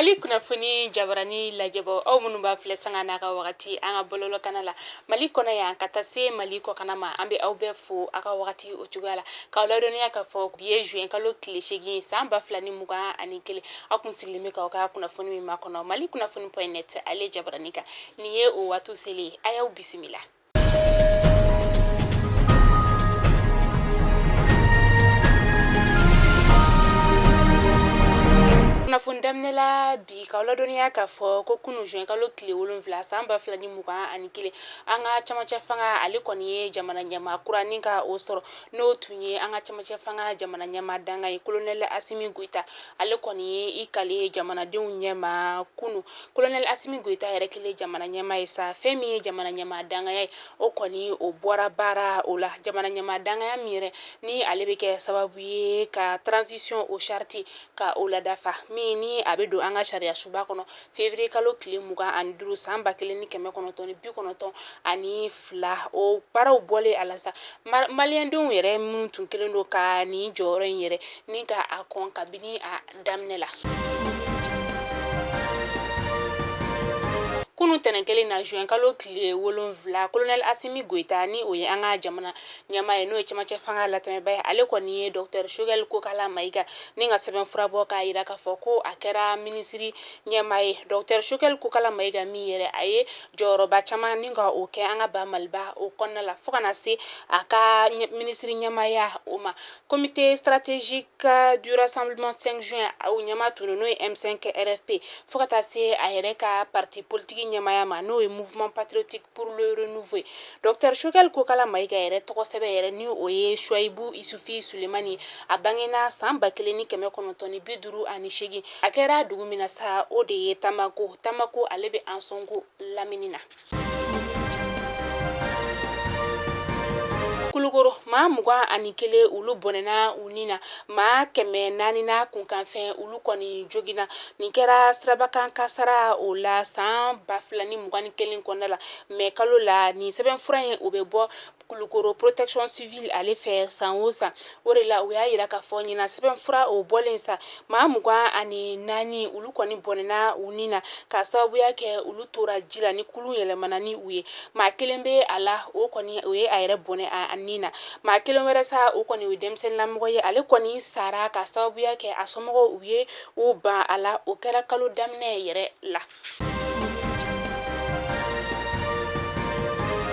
Mali kunnafoni jabarani lajɛbɔ aw minnu b'a filɛ sanga n'a ka wagati an ka bɔlɔlɔkana la Mali kɔnɔ yan ka taa se Mali kɔkana ma, an bɛ aw bɛɛ fo aw ka wagati o cogoya la k'aw ladɔnniya k'a fɔ bi ye juin kalo tile 8 san 2021. Aw kun sigilen bɛ k'aw ka kunnafoni min makɔnɔ Mali kunnafoni point net ale jabarani kan, nin ye o waati selen ye. A y'aw bisimila. Kunnafoni daminɛ la bi k'aw ladɔnniya k'a fɔ ko kunun juin kalo tile 7 san 2021, an ka camancɛ fanga ale kɔni ye jamana ɲɛmaa kura ni ka o sɔrɔ, n'o tun ye an ka camancɛ fanga jamana ɲɛmaa dankan ye kolonɛli Asimi Goyita. Ale kɔni ye i kale jamanadenw ɲɛma kunun. Kolonɛli Asimi Goyita yɛrɛ kɛlen jamana ɲɛmaa ye sa, fɛn min ye jamana ɲɛmaa danganya ye, o kɔni o bɔra baara o la. Jamana ɲɛmaa danganya min yɛrɛ ni ale bɛ kɛ sababu ye ka transition o charte ka o ladafa, min ni a bɛ don an ka sariya sunba kɔnɔ février kalo tile 25 san 1992, o baaraw bɔlen a la sa, maliyɛndenw yɛrɛ minnu tun kɛlen don ka nin jɔyɔrɔ in yɛrɛ ni ka a kɔn kabini a daminɛ la. Kunun tɛnɛn kelen na juin kalo tile 7, kolonɛli Asimi Goyita ni o ye an ka jamana ɲɛmaa ye, n'o ye cɛmancɛ fanga latɛmɛba ye, ale kɔni ye docteur Choguel Kokala Mayiga ni ka sɛbɛn fura bɔ k'a jira k'a fɔ ko a kɛra minisiri ɲɛmaa ye. Docteur Choguel Kokala Mayiga min yɛrɛ a ye jɔyɔrɔba caman ni ka o kɛ an ka ba Maliba o kɔnɔna la fo ka na se a ka minisiri ɲɛmaaya o ma. Comité stratégique du rassemblement 5 juin o ɲɛmaa tun don, n'o ye M5 RFP, fo ka taa se a yɛrɛ ka parti politique ɲɛmaaya ma, n'o ye Mouvement patriotique pour le renouveau ye. Docteur Choguel Kokala Mayiga yɛrɛ tɔgɔ sɛbɛn yɛrɛ ni o ye Suwayibu Isufi Sulemani, a bangena san 1958. A kɛra dugu min na sa, o de ye Tamako. Tamako ale bɛ Ansɔngo lamini na. Kulukoro, maa 21 olu bɔnɛna u ni na, maa 400 n'a kunkanfɛn olu kɔni joginna. Nin kɛra sirabakan kasara o la san 2021 kɔnɔna la mɛ kalo la. Nin sɛbɛnfura in o bɛ bɔ Kulukoro protection civile ale fɛ san o san. O de la u y'a jira k'a fɔ ɲinan sɛbɛnfura o bɔlen sa, maa 24 olu kɔni bɔnɛna u ni na k'a sababuya kɛ olu tora ji la ni kulun yɛlɛmana ni u ye. Maa kelen bɛ a la, o kɔni o ye a yɛrɛ bɔnɛ a ni na. Maa kelen wɛrɛ sa, o kɔni o ye denmisɛnninlamɔgɔ ye, ale kɔni sara k'a sababuya kɛ a somɔgɔw u ye u ban a la. O kɛra kalo daminɛ yɛrɛ la.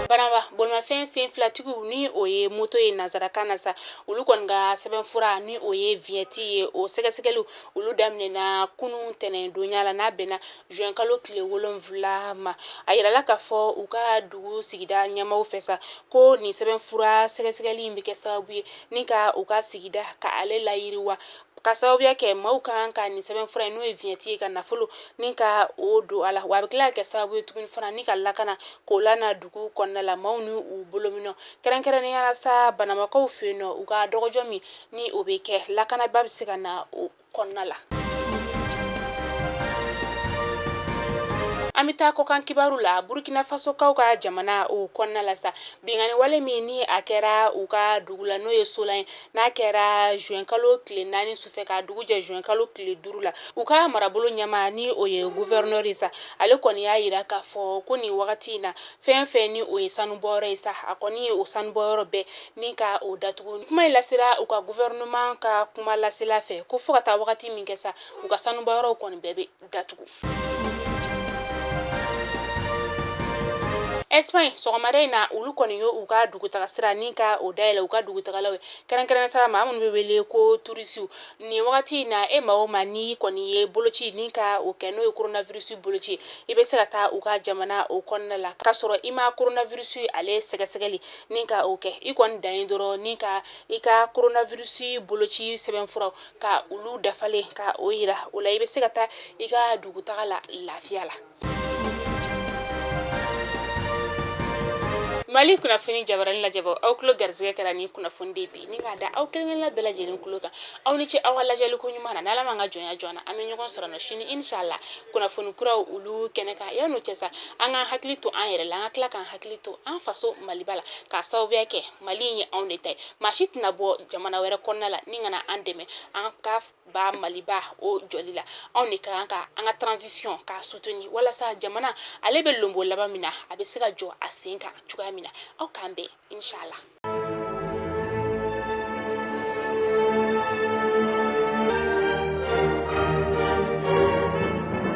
Banaba, bolimafɛn sen filatigiw ni o ye moto ye nansarakan na sa, olu kɔni ka sɛbɛnfura ni o ye vignette ye, o sɛgɛsɛgɛliw olu daminɛna kunun tɛnɛndonya la, n'a bɛnna juin kalo tile 7 ma. A yirala k'a fɔ u ka dugu sigida ɲɛmaaw fɛ sa ko nin sɛbɛnfura sɛgɛsɛgɛli in bɛ kɛ sababu ye ni ka u ka sigida ka ale layiriwa, ka sababuya kɛ maaw ka kan ka nin sɛbɛnfura in n'o ye vignette ye ka nafolo ni ka o don a la. Wa a bɛ tila ka kɛ sababu ye tuguni fana ni ka lakana k'o lana dugu kɔnɔna la, maaw ni u bolominɛnw, kɛrɛnkɛrɛnnenya la sa Banabakaw fɛ yen nɔ, u ka dɔgɔjɔ min ni o bɛ kɛ, lakanaba bɛ se ka na o kɔnɔna la. An bɛ taa kɔkan kibaru la. Burkina Fasokaw ka jamana o kɔnɔna la sa, binkanni wale min ni a kɛra u ka dugu la, n'o ye Sola ye, n'a kɛra juin kalo tile 4 sufɛ ka dugu jɛ juin kalo tile 5 la, u ka marabolo ɲɛmaa ni o ye gouverneur ye sa, ale kɔni y'a jira k'a fɔ ko nin wagati in na, fɛn fɛn ni o ye sanubɔyɔrɔ ye sa, a kɔni ye o sanubɔyɔrɔ bɛɛ ni ka o datugu. Kuma in lasera u ka gouvernement ka kuma lasela fɛ ko fo ka taa wagati min kɛ sa, u ka sanubɔyɔrɔw kɔni bɛɛ bɛ datugu. Espagne, sɔgɔmada in na, olu kɔni ye u ka dugutaga sira ni ka o dayɛlɛ u ka dugutagalaw ye, kɛrɛnkɛrɛnnen sa maa minnu bɛ wele ko turisiw. Nin wagati in na, e maa o maa n'i kɔni ye boloci ni ka o kɛ, n'o ye coronavirus boloci, i bɛ se ka taa u ka jamana o kɔnɔna la k'a sɔrɔ i ma coronavirus ale sɛgɛsɛgɛli ni ka o kɛ. I kɔni dan ye dɔrɔn ni ka i ka coronavirus boloci sɛbɛnfuraw ka olu dafalen ka o yira o la, i bɛ se ka taa i ka dugutaga la lafiya la. Mali kunnafoni jabarani lajɛbaaw, aw tulo garisɛgɛ kɛra ni kunnafoni de bi ni k'a da aw kelen-kelenna bɛɛ lajɛlen tulo kan. Aw ni ce aw ka lajɛli ko ɲuman na. N'Ala m'an ka jɔnya jɔ an na, an bɛ ɲɔgɔn sɔrɔ nɔ sini inshallah kunnafoni kuraw olu kɛnɛ kan. Yan'o cɛ sa, an k'an hakili to an yɛrɛ la, an ka tila k'an hakili to an faso Maliba la, k'a sababuya kɛ Mali in ye anw de ta ye. Maa si tɛna bɔ jamana wɛrɛ kɔnɔna la ni ka na an dɛmɛ an ka ba Maliba o jɔli la. Anw de ka kan ka an ka transition k'a soutenir walasa jamana ale bɛ lonbo laban min na, a bɛ se ka jɔ a sen kan cogoya min na. Aw k'an bɛn inshallah.